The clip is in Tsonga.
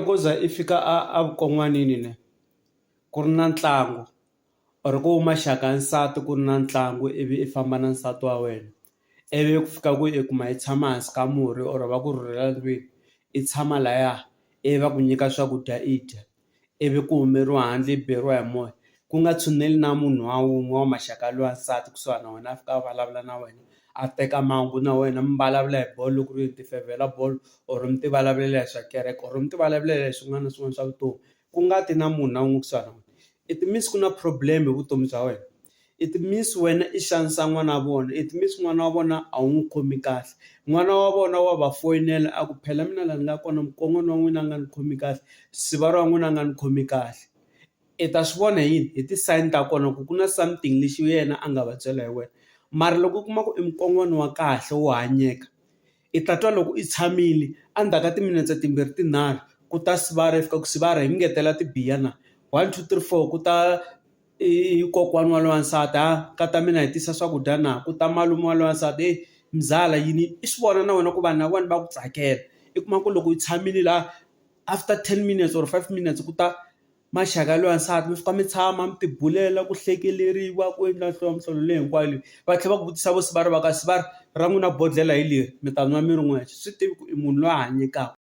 Loko u za i fika a a vukon'wanini ne ku ri na ntlangu or ku maxaka ya nsati ku ri na ntlangu ivi i famba na nsati wa wena, ivi ku fika ku i kuma i tshama hansi ka murhi or va ku rhurhela ndlwini i tshama lahaya ivi va ku nyika swakudya i dya, ivi ku humeriwa handle i beriwa hi moya ku nga tshuneli na munhu wa wun'we wa maxaka ya luya nsati kusuhana na wena a fika a vulavula na wena a teka mahungu na wena mi vulavula hi bolo loko ku ri ti fevhela bolo or mi ti vulavulela hi swa kereke or mi ti vulavulela hi swin'wana na swin'wana swa vutomi ku nga ti na munhu na wun'we kusuhana na wena it means ku na problem hi vutomi bya wena. It means wena i xanisa n'wana wa vona, it means n'wana wa vona a wu n'wi khomi kahle. N'wana wa vona wa va foyinela a ku phela mina laha ni nga kona mukon'wana wa n'wina a nga ni khomi kahle, sivara wa n'wina a nga ni khomi kahle. I ta swi vona hi yini? Hi ti-sign ta kona ku ku na something lexi yena a nga va byela hi wena. Mara loko u kuma ku i mukon'wana wa kahle wo hanyeka, i ta twa loko i tshamile endzhaku ka timinetse timbirhi tinharhu ku ta sivara i fika ku sivara hi mi ngetela tibiya na, one two three four ku ta i kokwana wa lowa nsati ha nkata mina hi tisa swakudya na, ku ta malume wa lowa nsati heyi mzala yini i swi vona na wena ku vanhu lavawani va ku tsakela i kuma ku loko u tshamile laha after 10 minutes or 5 minutes ku ta maxaka ya lowa nsati mi fika mi tshama mi tibulela ku hlekeleriwa ku endliwa mihlolo leyi hinkwayo leyi va tlhela va ku vutisa vo sivara va ka sivara ra n'wina bodlhela hi leri mi ta nwa mi ri n'wexe swi tivi ku i munhu loyi a hanyekaka.